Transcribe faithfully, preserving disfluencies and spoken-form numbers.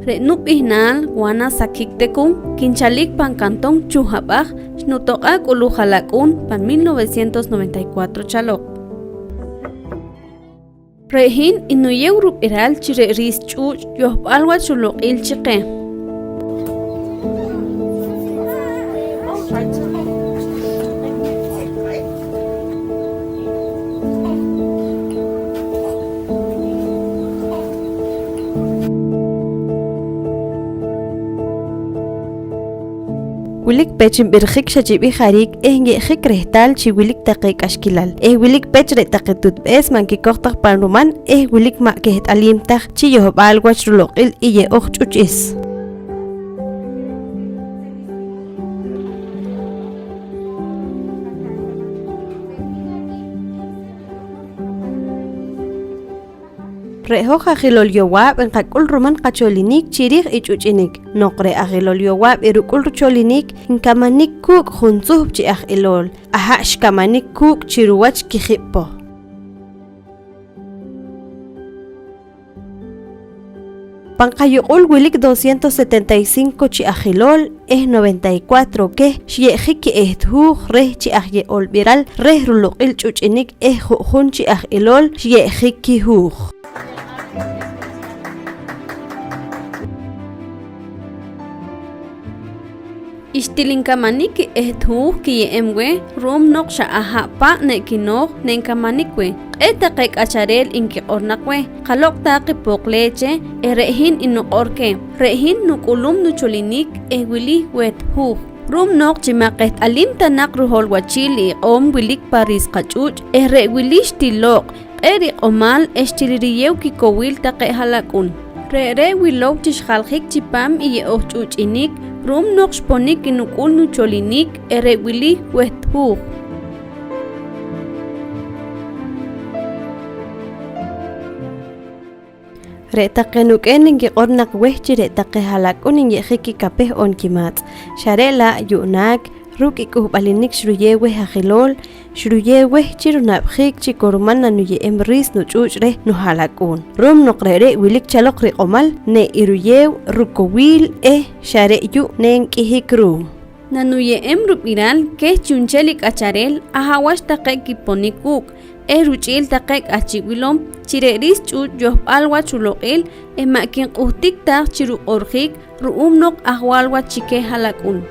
Re' nub'ihnaal Juana Sakik Tecún kinchalik pan cantón Chuh Ab'aj, xnutoq'aa' k'uluj ha'lak'uun pan mil novecientos noventa y cuatro chaloq. Re' hin inuyeew rub'iral chi re' riis ch'uuch' yohb'al wach ruloq'il chi qeh. Wilik pech nb'irjik xa chi b'ih jariik eh nye'jik rehtaal chi wilik taqe k'axkilal eh wilik pech re' taqe tuutb'ees ma' nkikoj taj pan ruman eh wilik ma' keht'aliim taj chi yohb'al wach ruloq'il i ye'ooj ch'uch'is. Re' hoj ajilool yowaab' nqak'ul ruman qacholiniik chi riij i ch'uch'inik. Noq re' ajilool yowaab' iruk'ul rucholiniik, nkamanik kuuk' juntzuhb' chi aj ilool, aha' xkamanik kuuk' chi ruwach kijib' poh. Pan qayuq'ul wilik doscientos setenta y cinco chi ajilool eh noventa y cuatro keh xye'jik ki'eht huuj reh chi aj ye'olb'iral reh ruloq'il ch'uch'inik eh ju'jun chi aj ilool xye'jik kihuuj. Xtil nkamanik i eht huuj kiye'em weh ru'um noq xa aha' pa' ne' kinooj ne' nkamanik weh. Q'ee' taqe k'achareel nkiq'or naq weh: «Qaloq' taq i poq leche eh re' hin inuq'or keh. Re' hin nuk'ulum nucholinik eh wili weht huuj». Ru'um noq chi ma' qeht'alim ta naq ruholwachiil i iq'oom wilik pa riis qach'uuch' eh re' wili xtil looq', q'ee' riq'omaal eh xtil riyeew kikowiil taqe ha'lak'un. Re're' wilow chi xjaljik chipam i ye'ooj ch'uch'inik ru'um noq xponik i nuk'ul nucholinik eh re' wili weht huuj. Re' taqe nuk'een nkiq'or naq weh chi re' taqe ha'lak'un nye'jik kikapeh oon kimaatz', xa re' la' yu'naak ruuk' i k'uhb'alinik xruyeew weh ajilool, xruyeew weh chi runab'jiik chi kurman nanuye'em riis nuch'uuch' reh nuha'lak'uun. Ru'um noq re're' wilik chaloq riq'omaal, ne' iruyeew rukowiil eh xa re' yu' ne' nk'ihik ruum. Nanuye'em rub'iral keh chu'nchel i k'achareel aha' wach taqe kiponik wuuk' eh ruch'iil taqe k'ahchi' wilom chi re' riis ch'uuch' yohb'al wach ruloq'il eh ma' kinq'uhtik ta chi ruq'orjiik ru'um noq ajwal wach chi keh ha'lak'un.